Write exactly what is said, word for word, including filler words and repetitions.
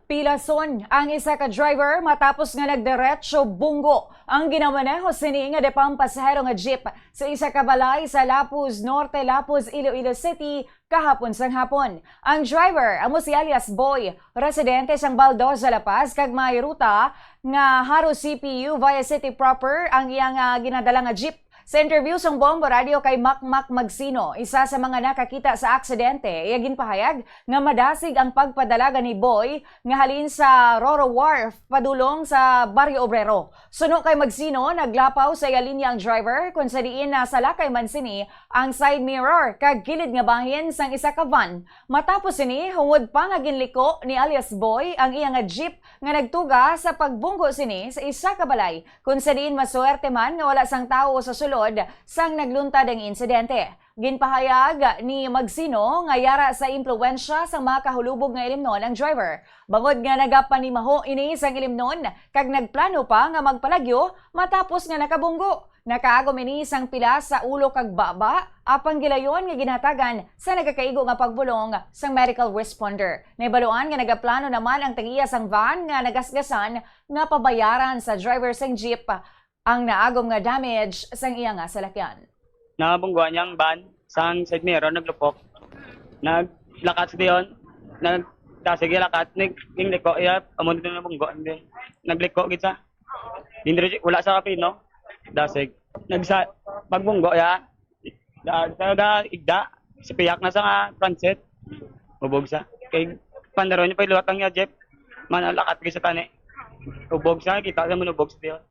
Pilason ang isa ka driver matapos nga nagdiretso bunggo ang ginamaneho sini nga depang pasahero nga jeep sa isa ka balay sa Lapuz Norte, Lapuz, Iloilo City kahapon sang hapon. Ang driver amo si alias Boy, residente sang Baldoza, La Paz, kag may ruta nga Jaro C P U via city proper ang iyang, ah, ginadala nga jeep. Sa interview sang Bombo Radio kay Makmak Magsino, isa sa mga nakakita sa aksidente, iya ginpahayag nga madasig ang pagpadalagan ni Boy nga halin sa Roro Wharf padulong sa Barrio Obrero. Suno kay Magsino, naglapaw sa iya linya ang driver, kung sa diin nasalakay man sini ang side mirror kag kilid nga bahin sang isa ka van. Matapos sini, hungod pa nga ginliko ni alias Boy ang iya nga jeep nga nagtuga sa pagbunggo sini sa isa ka balay, kung sa diin maswerte man nga wala sang tawo sa sulod sang nagluntad ang insidente. Ginpahayag ni Magsino nga yara sa impluwensya sang mga kahulubog nga ilimnon ang driver, bangod nga nagapanimaho ini sang ilimnon kag nagplano pa nga magpalagyo matapos nga nakabunggo. Nakaagom ini sang pila sa ulo kag baba, apang gilayon nga ginhatagan sa nagakaigo nga pagbulong sang medical responder. Nahibaluan nga nagaplano naman ang tag-iya sang van nga nagasgasan nga pabayaran sa driver sang jeep ang naagom nga damage sang iya nga salakyan. Nabungguan niya ang van sang side mirror, naglupok. Naglakat sa diyon, nagdasig yung lakat, nag-, yung liko, iya, amo nito nabungguan din. Nagliko gid sa. Hindi, wala sa kapino. Dasig. Nagsa-, pagbunggo, ya. Da, da, da, igda. Si piyak na sa nga transit. Ubog sa. Kay pandaron niya pa iluwat ang ya, Jeff. Manalakat ka sa tani. Ubog sa, kita sa manubog sa tiyo.